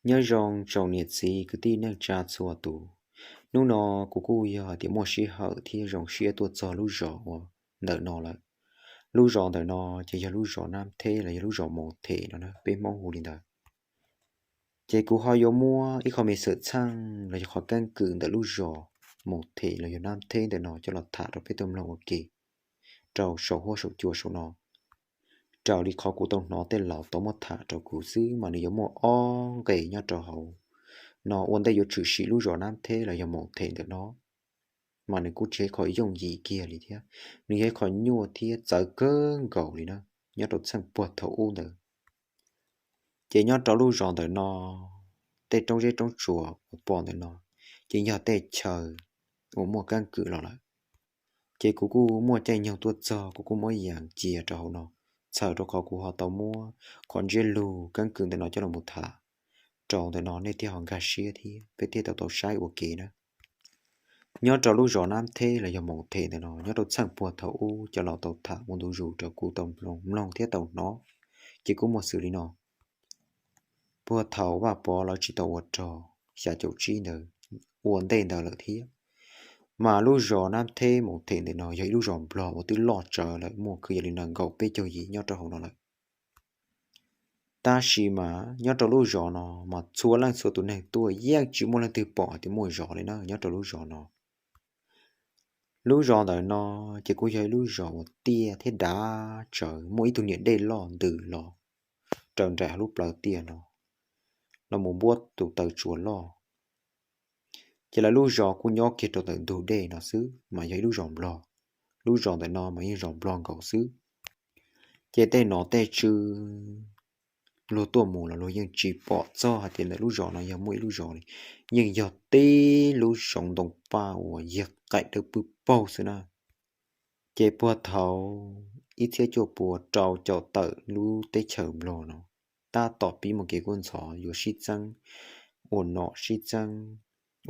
Nyob zoo tsoom niam txiv kwv tij neej tsa txhua tus. Hnub no kuv kuj yog hais tias muaj sij hawm thiab zoo siab tuaj txog lub zos uas ntawm no lawm. Lub zos ntawm no ces yog lub zos Nab Theb los yog lub zos Maus Them no na, peb Hmoob hu li ntawd. Ces kuv ho yuav muab ib qho me xwm txheej los yog qhov keeb kwm ntawm lub zos Maus Them los yog Nab Theb ntawm no coj los tham rau peb tau mloog ua ke rau saum huab saum cua saum no. Raws li qhov kuv tau hnov tej laus tau muab tham rau kuv xwb mas nws yuav muaj ob nqe nyob rau hauv no. Ua ntej yuav tshwm sim lub zos Nab Theb los yog Maus Them ntawm no, mas nws kuj tsis yog ib qho yooj yim kiag li thiab, nws yog ib qho nyuaj thiab txawv kawg nkaus li na. Nyob rau txheej puag thaum ub ntawd, ces nyob rau lub zos ntawm no, tej roob zeb roob tsuas uas pom ntawm no ces yog tej chaw uas muaj keeb kwm los lawm. Ces kuv kuj muaj caij nyoog tuaj txog, kuv kuj muab yees cia rau hauv no, txhawm rau qhov kuv ho tau muab qhov ntsiab lus keeb kwm ntawm no coj los mus tham rau ntawm no, nej thiaj ho nkag siab thiab peb thiaj tau tau saib ua ke na. Nyob rau lub zos Nab Theb los yog Maus Them ntawm no, nyob rau txheej puag thaum ub cov laus tau tham ua ntu zus rau kuv tau mloog thiab tau hnov, ces kuj muaj xws li no. Puag thaum Vaj Pov lawv tsis tau ua rog xya caum tsib ntawd, ua ntej ntawd lawm thiab, mas lub zos Nab Theb Maus Them ntawm no yog ib lub zos Nplog uas twb loj tsawv lawm, muaj kwv yees li nees nkaum peb caug yim nyob rau hauv no lawm. Tab sis mas nyob rau lub zos no mas txhua leej txhua tus neeg tuaj yeej tsis muaj leej twg pom hais tias muaj zos li na nyob rau lub zos no. Lub zos ntawm no ces kuj yog ib lub zos uas tiaj thiab dav tsawv, muaj ib tug niam dej loj ntws los raws nraim hauv lub plawv tiaj no los mus npuab tus taw tsua loj. Ces lawv lub zos kuj nyob kiag rau ntawm ntug dej no xwb, mas yog ib lub zos Nplog. Lub zos ntawm no mas yeej zos Nplog nkaus xwb. Ces tej nom tej tswv luag tuaj mus los luag yeej tsis pom txog hais tias ntawm lub zos no yog muaj ib lub zos li, yeej yog tib lub zoov ntoo paj uas yog qaim dawb pwb paug xwb na. Ces puag thaum ib txhiab cuaj pua rau caum tawm lub teb chaws Nplog no, tab tom pib muaj kev kub ntxhov, yuav sib txeeb ua nom sib txeeb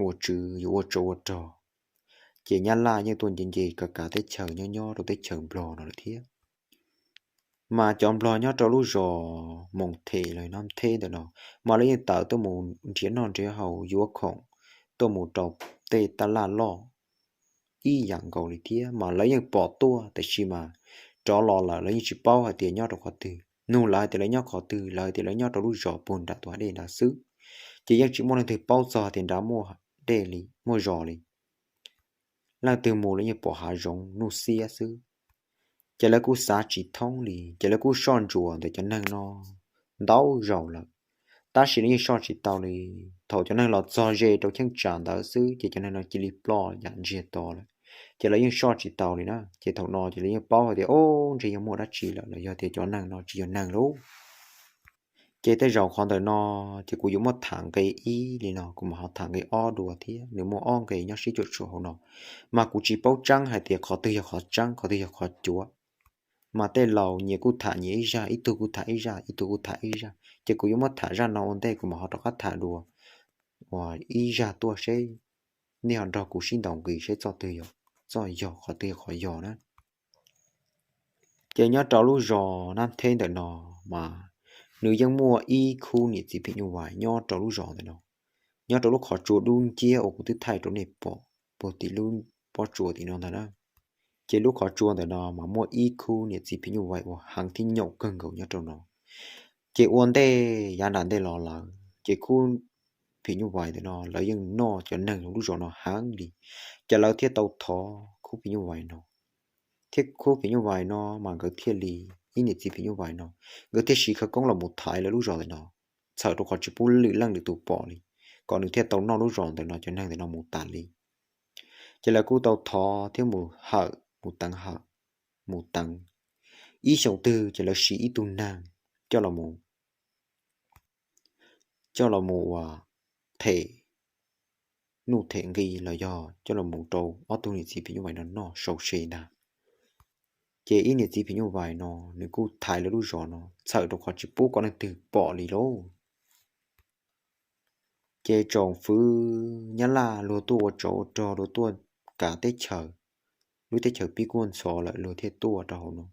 ua tswv, yuav ua tsov ua rog, ces Nyab Laj yeej tuaj nce nce kav kav teb chaws nyob nyob rau teb chaws Nplog no lawm thiab. Mas cov Nplog nyob rau lub zos Moos Them los Nab Theb ntawm no, mas lawv yeej tawm tuaj mus nrhiav noj nrhiav haus yuav khoom tuaj mus rau tej taj laj loj ib yam nkaus li thiab, mas lawv yeej pom tuaj, tiam sis mas rov los lawm lawv yeej tsis paub hais tias nyob rau qhov twg. Nug lawv hais tias lawv nyob qhov twg, lawv hais tias lawv nyob rau lub zos puag nram tus hav dej nrad xwb, ces yeej tsis muaj leej twg paub txog hais tias nrad muaj dej li, muaj zos li. Leej twg mus lawv yeej pom hav zoov nuj xiab xwb. Ces lawv kuj xav tsis thoob li, ces lawv kuj soj ntsuam ntawm cov neeg no ntau zaus lawm, tab sis lawv yeej soj tsis tau li. Thaum cov neeg los txog ze rau cheeb tsam ntawd xwb ces cov neeg no cia li ploj yam ntsiag to lawm, ces lawv yeej soj tsis tau li na. Ces thaum no ces lawv yeej paub hais tias, o, ntshe yog muaj dab tsi lawm los yog tias cov neeg no tsis yog neeg lauj. Ces tej zaum qhov ntawm no ces kuv yuav muab tham nqe ib li no, kuv mam ho tham nqe ob dua thiab, nws muaj ob nqe nyob sib cuam tshuam hauv no, mas kuv tsis paub tseeb hais tias qhov twg yog qhov tseeb, qhov twg yog qhov cuav. Mas tej laus nyias kuj tham nyias ib zaj, ib tug kuj tham ib zaj, ib tug kuj tham ib zaj, ces kuv yuav muab tham zaj no ua ntej kuv mam ho rov qab tham dua uas ib zaj tuaj seb nej ho nrog kuv sib ntaus nqi seb txoj twg yog, txoj yog qhov twg yog qhov yog na. Ces nyob rau lub zos Nab Theb ntawm no, mas nws yeej muaj ib khub niam txiv phim nyuj vais nyob rau lub zos ntawm no, nyob rau lub qhov tsua dub nciab uas kuv twb thaij rau nej pom puag tim lub pob tsuas tim no ntag na. Ces lub qhov tsua ntawm no mas muaj ib khub niam txiv phim nyuj vais uas heev thiab nyaum kawg nkaus nyob rau no. Ces ua ntej yav nram ntej los lawm ces khub phim nyuj vais ntawm no lawv yeej noj cov neeg lub zos no heev li, ces lawv thiaj tau thov khub phim nyuj vais no, thiab khub phim nyuj vais no mas nkawd thiaj li, ib niam txiv phim nyuj vais no, nkawd thiaj siv khawv koob los mus thaiv lawv lub zos ntawm no, txhawm rau qhov tsis pub lwm leej lwm tus pom li, kom nws thiaj tau noj lub zos ntawm no cov neeg ntawm no mus tas li. Ces lawv kuj tau thov thiab mus hawm, mus teev hawm, mus teev. Ib xyoos twg ces lawv siv ib tug neeg coj los mus, coj los mus ua them nuj them nqi los yog coj los mus rau ob tug niam txiv phim nyuj vais no noj sau se ntag. Ces ib niam txiv phim nyuj vais no nws kuj thaiv lawv lub zos no txhawm rau qhov tsis pub kom leej twg pom li lauj. Ces tsoom fwv Nyab Laj luag tuaj ua tsov ua rog, luag tuaj kav teb chaws, lub teb chaws pib kuaj ntxhov lawm luag thiaj tuaj rau hauv no.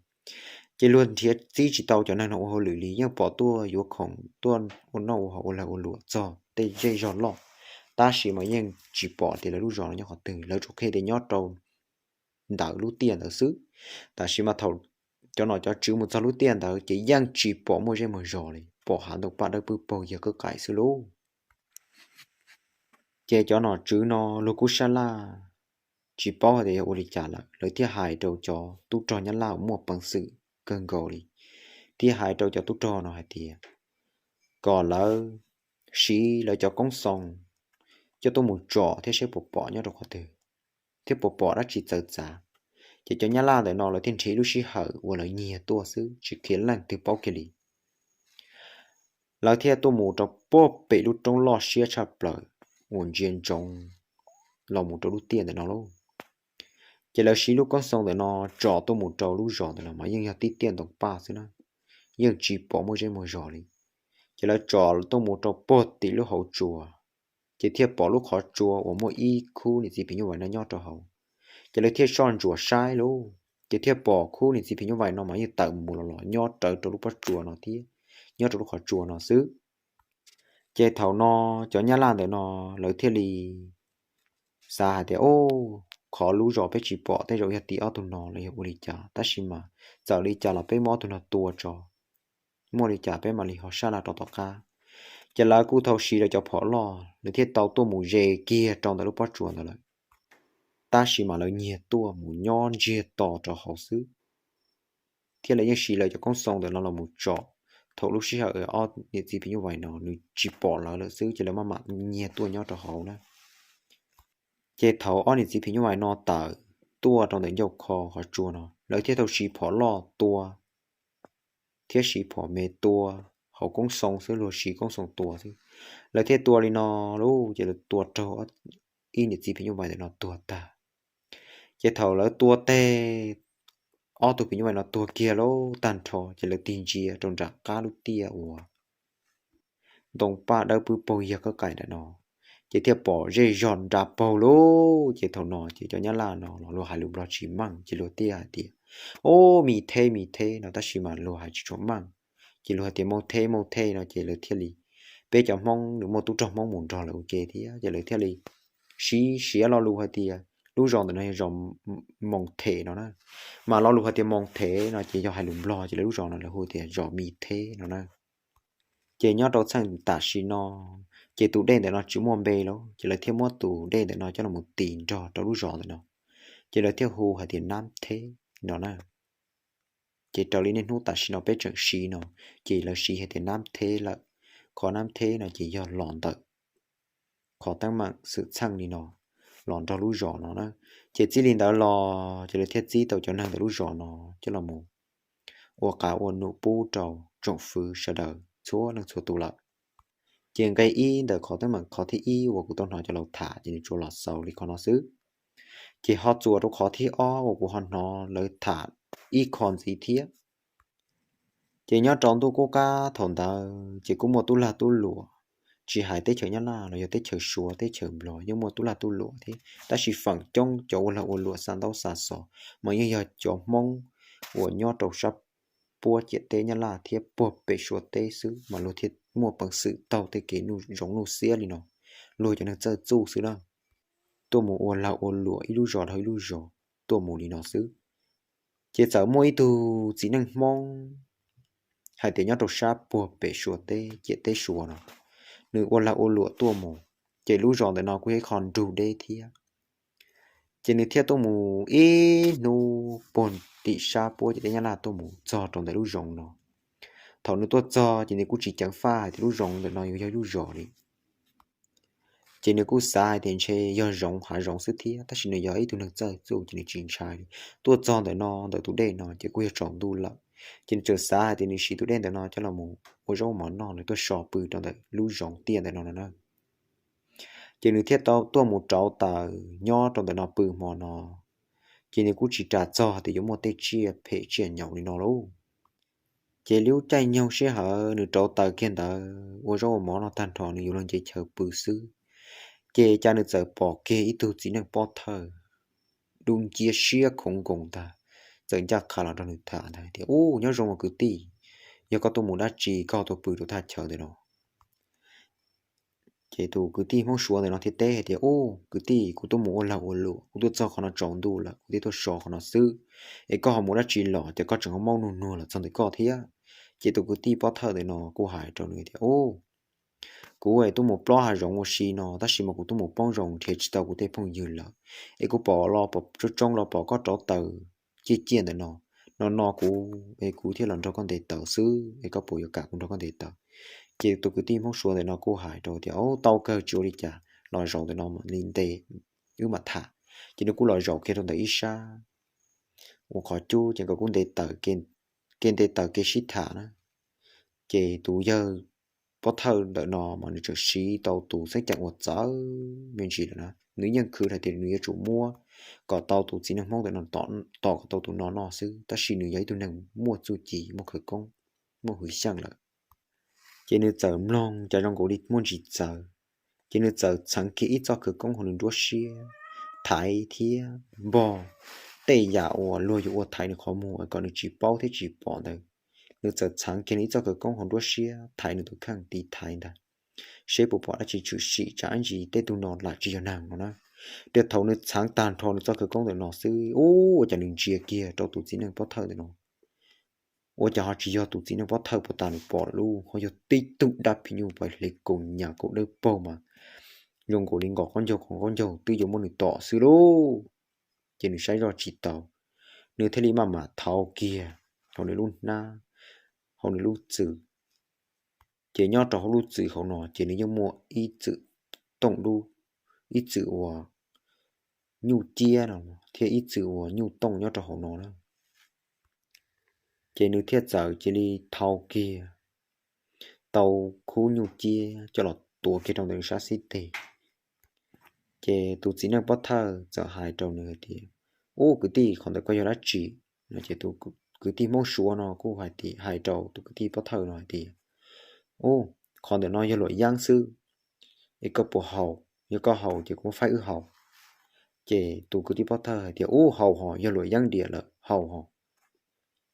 Ces luag nrhiav txib tsis tau cov neeg no ua hauj lwm li, yeej pom tuaj yuav khoom tuaj ua noj ua haus ua lag ua luam txog tej zej zog loj, tab sis mas yeej tsis pom tias lawv lub zos no nyob qhov twg, lawv tsuas qhia tias nyob rau ntawm lub tiaj ntawd xwb. Tab sis mas thaum cov nom cov tswv mus txog lub tiaj ntawd ces yeej tsis pom muaj zej muag zos li, pom hav ntoo paj dawb pwb paug yawg kawb qaim xwb lauj. Ces cov nom tswv no luag kuj sab laj tsis paub hais tias yog ua li cas lawm, lawv thiaj hais rau cov tub rog Nyab Laj uas muaj peev xwm kawg nkaus li, thiaj hais rau cov tub rog no hais tias kom lawv siv lawv cov koob xoo coj tuaj mus tsom thiab saib puas pom nyob rau qhov twg, thiab puas pom dab tsi txawv txav. Ces cov Nyab Laj ntawm no lawv thiaj nrhiav lub sij hawm uas lawv nyiag tuaj xwb, tsis qhia leej twg paub kiag li. Lawv thiaj tuaj mus rau puag pem lub roob loj siab tshaj plaws uas ntsia ntsoov los mus rau lub tiaj ntawm no lauj. Ces lawv siv lub koob xoo ntawm no tsom tuaj mus rau lub zos ntawm no mas yeej yog tib tiaj ntoo paj xwb na, yeej tsis pom muaj zej muaj zos li. Ces lawv tsom tuaj mus rau puag tim lub hauv tsua, ces thiaj pom lub qhov tsua uas muaj ib khub niam txiv phim nyuj vais no nyob rau hauv. Ces lawv thiaj soj ntsuam saib lauj, ces thiaj pom khub niam txiv phim nyuj vais no mas yeej tawm mus los los nyob rawv rau lub pob tsuas no thiab, nyob rau lub qhov tsua no xwb. Ces thaum no cov Nyab Laj ntawm no lawv thiaj li xav hais tias, o, qhov lub zos peb tsis pom tej zaum yog tim ob tug no los yog ua li cas, tab sis mas txawm li cas los peb muab ob tug no tua tso, muaj li cas peb mam li ho sab laj rau tom qab. Ces lawv kuj thau siv lawv cov phom loj, lawv thiaj tau tuaj mus ze kiag rau ntawm lub pob tsuas ntawd lawm. Tab sis mas lawv nyiag tuaj mus nyob ntsiag to rau hauv xwb, thiab lawv yeej siv lawv cov koob xoo ntawm no los mus tsom. Thaum lub sij hawm ob niam txiv phim nyuj vais no nws tsis pom lawv lawm xwb, ces lawv maj mam nyiag tuaj nyob rau hauv na. Ces thaum ob niam txiv phim nyuj vais no tawm tuaj rau ntawm ncauj kho qhov tsua no, lawv thiaj tau siv phom loj tua thiab siv phom me tua hauv koob xoo xwb, luag siv koob xoo tua xwb. Lawv thiaj tua li no lauj, ces lawv tua raug ib niam txiv phim nyuj vais ntawm no tuag tag. Ces thaum lawv tua tag ob tug phim nyuj vais no tuag kiag lauj tag nrho, ces lawv tig ntsia rau nram qab lub tiaj uas ntoo paj dawb pwb paug yawg kawb qaim ntawm no, ces thiaj pom zej zog nra paug lauj. Ces thaum no ces cov Nyab Laj no los luag hais lus Nplog tsis meej, ces luag thiaj hais tias, o, mi theb mi theb no, tab sis mas luag hais tsis tshua meej, ces luag hais tias mau theb mau theb no, ces lawv thiaj li, peb cov Hmoob nws muaj tub rog Hmoob mus nrog lawv ua ke thiab, ces lawv thiaj li siv siav lo lus hais tias lub zos ntawm no yog zos Moos Them no na. Mas lo lus hais tias Moos Them no ces yog hais lus Nplog, ces lawv lub zos no lawv hu tias zos Mi Theb no na. Ces nyob rau txheej tam sim no, ces tus dej ntawm no tsis muaj npe lawm, ces lawv thiaj muab tus dej ntawm no coj los mus tis nrog rau lub zos ntawm no, ces lawv thiaj hu hais tias Nab Theb no na. Ces raws li niaj hnub tam sim no peb tseem siv no, ces lawv siv hais tias Nab Theb lawm. Qhov Nab Theb no ces yog los ntawm qhov teeb meem xwm txheej li no los nrog lub zos no na. Ces txij li ntawd los ces lawv thiaj txib tau cov neeg ntawm lub zos no coj los mus ua qav ua num pub rau tsoom fwv sawv daws txhua leej txhua tus lawm. Ces nqe ib ntawm qhov teeb meem qhov thib ib uas kuv tau hnov cov laus tham ces nws tsuas los xaus li qhov no xwb. Ces ho txuas rau qhov thib ob uas kuv ho hnov lawv tham ib qho ntxiv thiab. Ces nyob rau ntuj qub qab thaum ntawd ces kuj muaj tub lag tub luam, tsis hais teb chaws Nyab Laj los yog teb chaws Suav teb chaws Nplog yeej muaj tub lag tub luam thiab, tab sis feem coob cov ua lag ua luam xa ntaub xa xov mas yeej yog cov Hmoob uas nyob rau sab puab ciam teb Nyab Laj thiab puag pem Suav teb xwb mas luag thiaj muaj peev xwm taug tej kev nuj zoov nuj xiab li no, luag cov neeg txawj txuj xwb na, tuaj mus ua lag ua luam ib lub zos dhau ib lub zos tuaj mus li no xwb. Ces txawm muaj ib tug txiv neej Hmoob hais tias nyob rau sab puag pem Suav teb ciam teb Suav no, nws ua lag ua luam tuaj mus, ces lub zos ntawm no kuj yog ib qho nrug deb thiab. Ces nws thiaj tuaj mus ib hnub puag tim sab puab ciam teb Nyab Laj tuaj mus txog rau ntawm lub zoov no. Thaum nws tuaj txog ces nws kuj tsis ceev faj hais tias lub zoov ntawm no yuav yog lub zos li. Ces nws kuj xav hais tias ntshe yog zoov hav zoov xwb thiab, tab sis nws yog ib tug neeg txawj txuj ces nws tsis ntshai li. Tuaj txog ntawm no ntawm tus dej no ces kuj yog tsaus ntuj lawm, ces nws txawm xav hais tias nws siv tus dej ntawm no coj los mus ua zaub ua mov noj, nws tuaj so pw rau ntawm lub zoov tiaj ntawm no no na. Ces nws thiaj tau tuaj mus rauv taws nyob rau ntawm no pw hmo no, ces nws kuj tsis ras txog hais tias yuav muaj tej tsiaj phem tsiaj nyaum li no lauj. Ces lub caij nyoog sij hawm nws rauv taws kiag ntawd ua zaub ua mov noj tag nrho nws yuav luag nce chaw pw xwb, ces cas nws txawm pom kiag ib tug txiv neej pob thawj dub nciab siab khoov nkoos ntag, txawm ncaj qha los nrog nws tham ntag tias, Ub, nyob zoo os kwv tij, yog koj tuaj mus dab tsi koj ho tuaj pw rau thaj chaw ntawm no? Ces tus kwv tij Hmoob Suav ntawm no thiaj teb hais tias, Ub, kwv tij, kuv tuaj mus ua lag ua luam, kuv tuaj txog qhov no tsaus ntuj lawm, kuv thiaj tuaj so qhov no xwb. Es koj ho mus dab tsi los ces koj tseem ho maub nuag nuag los txog ntawm koj thiab? Ces tus kwv tij Pov Thawj ntawm no kuj hais rau nws tias, Ub, kuv es tuaj mus plob hav zoov ua si no, tab sis mas kuv tuaj mus poob zoo nrhiav tsis tau kuv tej phooj ywg lawm. Es kuv pom los pom tsoob tsoob los pom koj rauv taws ciaj ciaj ntawm no, no no kuv, es kuv thiaj los nrog koj ntes taws xwb, es koj puas yuav kam kuv nrog koj ntes taws? Ces tus kwv tij Hmoob Suav ntawm no kuj hais rau tias, Ub, tau kawg, tsis ua li cas, los zaum ntawm no li nte wb mam tham. Ces nws kuj los zaum kiag rau ntawm ib sab ua qhov cub, ces nkawd kuj ntes taws, kev ntes taws kev sib tham na. Ces tus yawg Pov Thawj ntawm no mas nws tseem siv tau tus xeeb ceem uas txawv me ntsis lawm na, nws yeej khwv hais tias nws yuav tsum muab kom tau tus txiv neej Hmoob ntawm no, tos kom tau tus no noj xwb, tab sis nws yog ib tug neeg muaj txuj ci, muaj khawv koob, muaj hwv xyeej lawm. Ces nws txawm mloog cas zoo nkaus li muaj ntsis txawv, ces nws txawm txheev kiag ib txoj khawv koob hauv nws nruab siab, thaiv thiab npog tej yam uas luag yuav ua thaiv nws qhov muag kom nws tsis paub thiab tsis pom ntawd. Nws txawm txheev kiag nws ib txoj khawv koob hauv nruab siab thaiv nws tus kheej tiv thaiv ntag, seb puas pom dab tsi tshwm sim, tsam ib ntsis tej tug no lam tsis yog neeg no na. Rau thaum nws txheev tag nrho nws txoj khawv koob ntawm no xwb, ub, ua cas nws ntsia kiag rau tus txiv neej Pov Thawj ntawm no, ua cas ho tsis yog tus txiv neej Pov Thawj puag ta nws pom lawm lauj, ho yog tib tug dab phim nyuj vais hle kaus nyas kaus dawb paug mas zoo nkaus li nqos qaub ncaug qhov qaub ncaug twb yuav muab nws tom xwb lauj. Ces nws saib zoj tsis tau, nws thiaj li maj mam thau kiag hauv nws lub hnab, hauv nws lub txwm. Ces nyob rau hauv lub txwm hauv no ces nws yeej muaj ib txwm tooj dub, ib txwm uas nyuj ciab no thiab ib txwm uas nyuj tooj nyob rau hauv no na. Ces nws thiaj txawm cia li thau kiag tau khub nyuj ciab coj los tuav kiag rau ntawm sab xib teg. Ces tus txiv neej Pov Thawj txawm hais rau nws hais tias, Ub, kwv tij, qhov ntawd koj yog dab tsi? No ces tus kwv tij Hmoob Suav no kuj hais rau tus kwv tij Pov Thawj no hais tias, Ub, qhov ntawm no yog luam yeeb xwb, es koj puas haus? Yog koj haus ces kuv muab faib wb haus. Ces tus kwv tij Pov Thawj hais tias, Ub, haus hos, yog luam yeeb diam lawm, haus hos,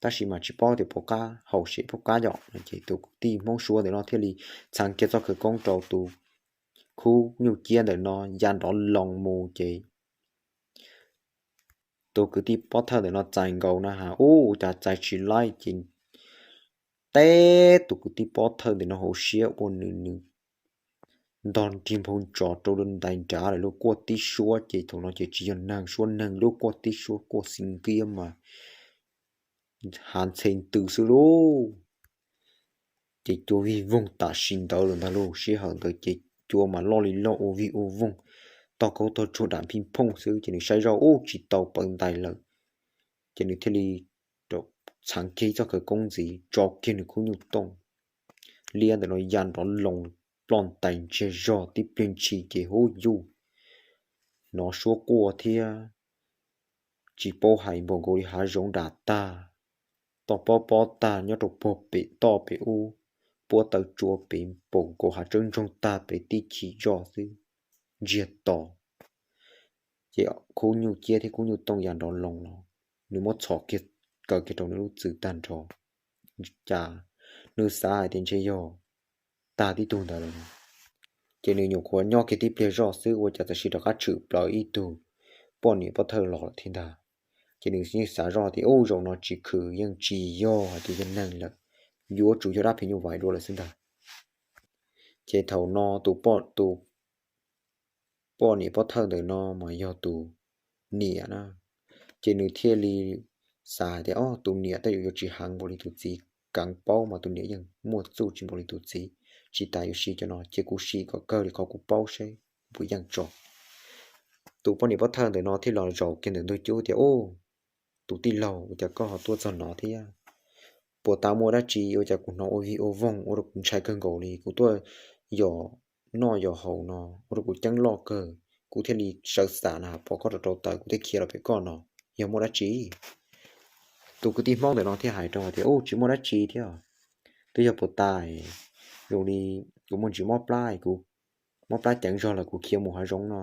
tab sis mas tsis paub tias puas qab, haus seb puas qab yom. Ces tus kwv tij Hmoob Suav ntawm no thiaj li txheev kiag txoj khawv koob rau tus khub nyuj ciab ntawm no ya nrov loos mus ces tus kwv tij Pov Thawj ntawm no txais nkaus na has, ub, ua cas txais tsis laib ces teb tus kwv tij Pov Thawj ntawm no hauv siab ua nws, nws ntog nrig nphau ntsos rau ntais nrad lawm lauj, quaj tib suab ces thaum no ces tsis yog neeg suab neeg lauj, quaj tib suab quaj xi nkiab mas hav ntxhe ntws xwb lauj. Ces cua vig voog tam sim ntawd lawm ntag lauj, sij hawm ntawd ces cua mas loj li loj ua vig ua voog, tog kaub tog tsuag dam phij phooj xwb ces nws saib zoj ub tsis tau paws ntais lawm. Ces nws thiaj li txheev kiag ib txoj khawv koob ntxiv tso kiag nws khub nyuj tooj, liab ntawm no ya nrov loos ploj ntais ntsiag zog tib pliag ntshis ces hub yuj, hnov suab quaj thiab tsis paub hais npaum nkaus li hav zoov dam tag, toj pob pob tag nyob rau puag pem toj pem ub, puab taw tsua pem npaum nkaus hav tsawb ntsoog tag pem tib chim zoj xwb, ntsiag to. Ces khub nyuj ciab thiab khub nyuj tooj ya nrov loos los, nws muab txhom kiag, kaw kiag rau nws lub txwm tag nrho, cas nws xav hais tias ntshe yog tag tib tug ntawd lawm no. Ces nws nyuam qhuav nyob kiag tib pliag zoj xwb ua cas tam sim rov qab tshwm plaws ib tug poj niam pov thawj los lawm thiab ntag. Ces nws yeej xav zoj tias ub zaum no tsis khwv yeej tsis yog hais tias yog neeg lawm, yuav tsum yog dab phim nyuj vais dua lawm xwb ntag. Ces thaum no tus, tus poj niam pov thawj ntawm no mas yog tus niam na. Ces nws thiaj li xav hais tias ob, tus niam tej zaum yuav tsis heev npaum li tus txiv, keev paub mas tus niam yeej muaj txuj tsis npaum li tus txiv, tsis tas yuav siv cov no ces kuv siv kom kawg li qhov kuv paub seb puas yeej tso. Tus poj niam pov thawj ntawm no thiaj los zaum kiag ntawm ntug cub tias ub, tus tij laug ua cas koj ho tuaj txog no thiab? Puas tas muaj dab tsi ua cas kuv hnov ua vig ua voog ua rau kuv ntshai kawg nkaus li, kuv tuaj yos noj yos haus no ua rau kuv ceeb loj kawg, kuv thiaj li sawv xam na pom koj rau rau taws kuv thiaj khiav los pem koj no, yog muaj dab tsi? Tus kwv tij hmoob ntawm no thiaj hais rau hais tias ub tsis muaj dab tsi thiab, twb yog puas tas, zoo li kuv muaj ntsis mob plab, kuv mob plab ceev zog lawm kuv khiav mus hav zoov no,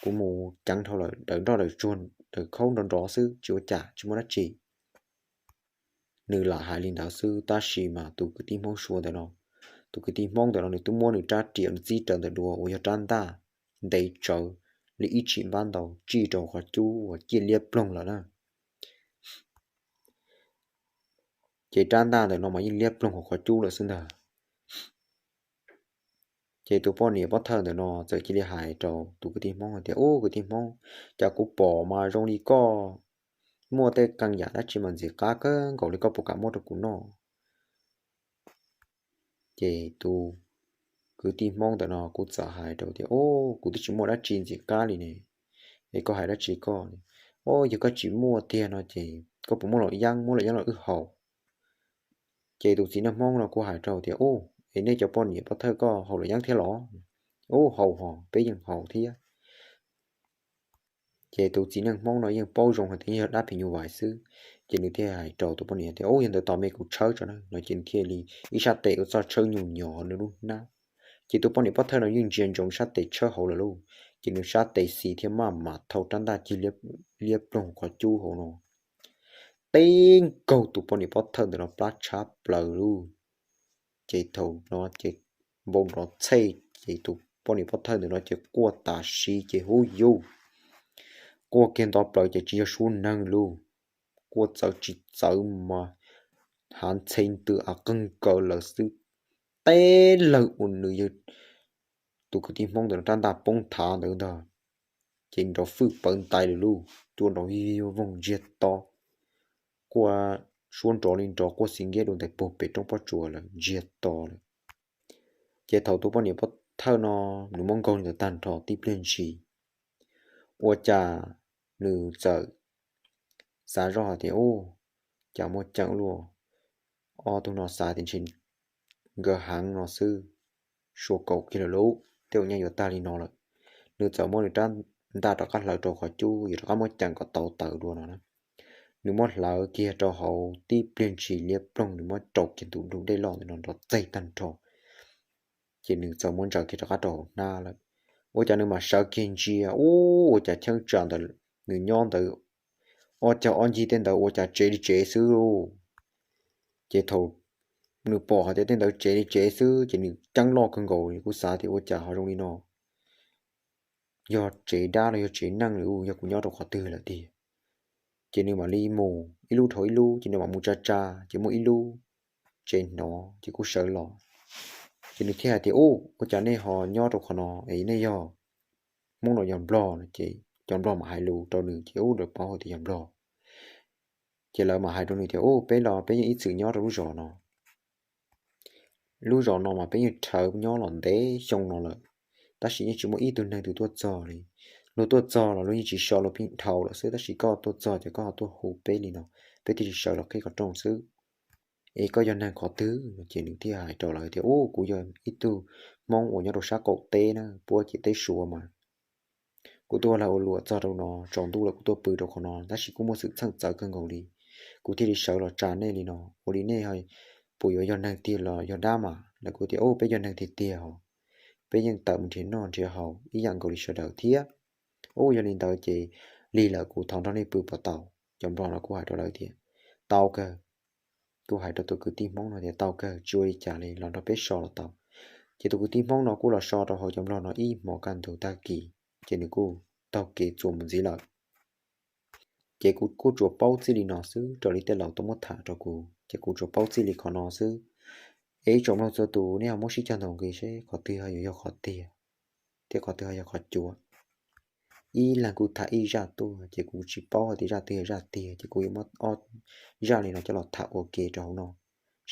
kuv mus ceev dhau lawm daws nroj daws tsuag daws khaub nrov nrov xwb tsis ua cas tsis muaj dab tsi. nws lam hais li ntawd xwb, tab sis mas tus kwv tij Hmoob Suav ntawm no, tus kwv tij Hmoob ntawm no nws twb muab nws rab riam nws txib rawv ntawm duav uas yog rab ntaj ntev tsawv li ib tshim npab ntau tsij rau qhov cub uas ciaj liab ploog lawm na. Ces rab ntaj ntawm no mas yeej liab ploog hauv qhov cub lawm xwb ntag. Ces tus poj niam pov thawj ntawm no txawm cia li hais rau tus kwv tij Hmoob hais tias, Ub, kwv tij Hmoob, cas kuv pom mas zoo li koj muaj tej qee yam dab tsi mas ntxim qab kawg nkaus li, koj puas kam muab rau kuv noj? Ces tus kwv tij Hmoob ntawm no kuj txawm hais rau tias, Ub, kuv twb tsis muaj dab tsi ntxim qab li ne, es koj hais dab tsi koj? Ub, yog koj tsis muaj tiag no ces koj puas muaj laum yeeb, muab laum yeeb los wb haus. Ces tus txiv neej Hmoob no kuj hais rau tias, Ub, es nej cov poj niam pov thawj koj haus laum yeeb thiab los? Ub, haus hos, peb yeej haus thiab. Ces tus txiv neej Hmoob no yeej paub zoo hais tias yog dab phim nyuj vais xwb, ces nws thiaj hais rau tus poj niam tias, Ub, yog ntawd tos me kuv tshawb tso na, no ces nws thiaj li ib sab tes ua txoj tshawb nyuj nyos nws lub hnab. Ces tus poj niam pov thawj no yeej ntsia ntsoov sab tes tshawb hauv lawm lauj, ces nws sab tes xis thiab maj mam thau rab ntaj cig liab ploog qhov cub hauv no, teb nkaug tus poj niam pov thawj ntawm no plab tshab plaws lauj. Ces thaum no ces npau nrov txhej, ces tus poj niam pov thawj ntawm no ces quaj tas siv ces hub yus, quaj kiag nto plaws ces tsis yog suab neeg lauj, quaj txawv tsis txawv mas hav ntxhe ntws av qeeg kaws lawm xwb. Teb lawg uas nws yog tus kwv tij Hmoob ntawm no rab ntaj poob thav ntawd ntag, ces nrov fwj pawv ntais lawm lauj, cua nrov voog ntsiag to, quaj suab nrov li nrov quaj xi nkiab dua ntais puag pem roob pob tsuas lawm ntsiag to lawm. Ces thaum tus poj niam pov thawj no nws muab nkaug li ntawd tag nrho tib pliag ntshis, ua cas nws txawm xav zoj hais tias, Ub, cas muaj ceem luaj, ob tug no xav tias ntshe nkawd heev no xwb, suav kaus kiag lawm lauj, tej ua nyab yuav tag li no lawm. Nws txawm muab nws rab ntaj rov qab hlawv rau qhov cub, yuav rov qab muab ceem kom tau taws dua no na. Nws muab hlawv kiag rau hauv tib pliag ntshis liab ploog, nws muab rau kiag tus dej loj ntawm no nrov txeg tag nrho. Ces nws txawm muab ntsaws kiag rov qab rau hauv hnab lawm. Ua cas nws mam sawv kiag ntsia, ub, ua cas cheeb tsam ntawm nws nyob ntawd ob cag ob ncig tej ntawd ua cas tsev li tsev xwb lauj. Ces thaum nws pom hais tias tej ntawd tsev li tsev xwb ces nws ceeb loj kawg nkaus, nws kuj xav tias, Ua cas ho zoo li no? Yog tsev dab los yog tsev neeg lawm, yog kuv nyob rau qhov twg lawm tiag? Ces nws mam li mus ib lub dhau ib lub, ces nws mam mus tsa tsa, ces muaj ib lub tsev hnov, ces kuj sawv los. Ces nws thiaj hais tias, Ub, ua cas nej ho nyob rau qhov no es nej yog Hmoob los yog Nplog no? Ces cov Nplog mam hais lus rau nws, ces ub, lawv paub hais tias yog Nplog. Ces lawv mam hais rau nws tias, Ub, peb los peb yeej ib txwm nyob rau lub zos no. Lub zos no mas peb yeej rhawv nyob los ntev xyoo no lawm, tab sis yeej tsis muaj ib tug neeg twg tuaj txog li. Luag tuaj txog los luag yeej tsis so, luag pheej dhau lawm xwb, tab sis koj tuaj txog ces koj ho tuaj hu peb li no, peb thiaj li sawv los qhib qhov rooj xwb. Es koj yog neeg qhov twg? Ces nws thiaj hais rau lawv tias, Ub, kuv yog ib tug Hmoob uas nyob rau sab qaum teb na, puab ciam teb Suav mas. Kuv tuaj ua lag ua luam txog rau no, tsaus ntuj lawm kuv tuaj pw rau qhov no, tab sis kuj muaj xwm txheej txawv kawg nkaus li, kuv thiaj li sawv los tsa nej li no. Ua li nej puas yuav yog neeg tiag los yog dab mas? Lawv kuj tias, Ub, peb yog neeg tiag tiag hos, peb yeej tawm mus nrhiav noj nrhiav haus ib yam nkaus li sawv daws thiab. Ub, yog li ntawd ces lig lawm, kuv thov nrog nej pw puas tau? Cov Nplog no kuj hais rau lawv tias, Tau kawg. Kuj hais rau tus kwv tij Hmoob no tias, Tau kawg, tsis ua li cas li, los nrog peb so los tau. Ces tus kwv tij Hmoob no kuj los so rau hauv cov Nplog no ib hmo kaj ntug tag kis, ces nws kuj taug kev txuas mus ntxiv lawm. Ces kuv kuj tsuas paub txij li no xwb raws li tej laus tau muab tham rau kuv, ces kuv tsuas paub txij li qhov no xwb. Es ib tsoom mloog txhua tus, nej ho muab sib cog ntaus nqi seb qhov twg ho yuav yog qhov tiag, thiab qhov twg ho yog qhov cuav. Ib leeg kuj tham ib zaj tuaj, ces kuv tsis paub hais tias zaj twg yog zaj tiag, ces kuv yuav muab ob zaj li no coj los tham ua ke rau hauv no,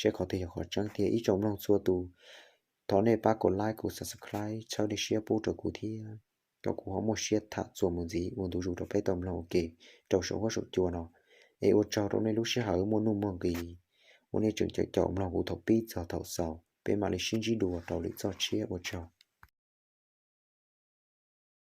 seb qhov twg yog qhov tseeb tiag. Ib tsoom mloog txhua tus, thov nej pab kom like, kom subscribe, txhawb nej siab pub rau kuv thiab, kom kuv ho muaj siab tham txuas mus ntxiv ua ntu zus rau peb tau mloog ua ke rau saum huab saum cua no. Es ua tsaug rau nej lub sij hawm muaj nuj muaj nqis uas nej tseem caum caum mloog kuv thaum pib txog thaum xaus. Peb mam li sib ntsib dua rau lwm txoj tshiab, ua tsaug.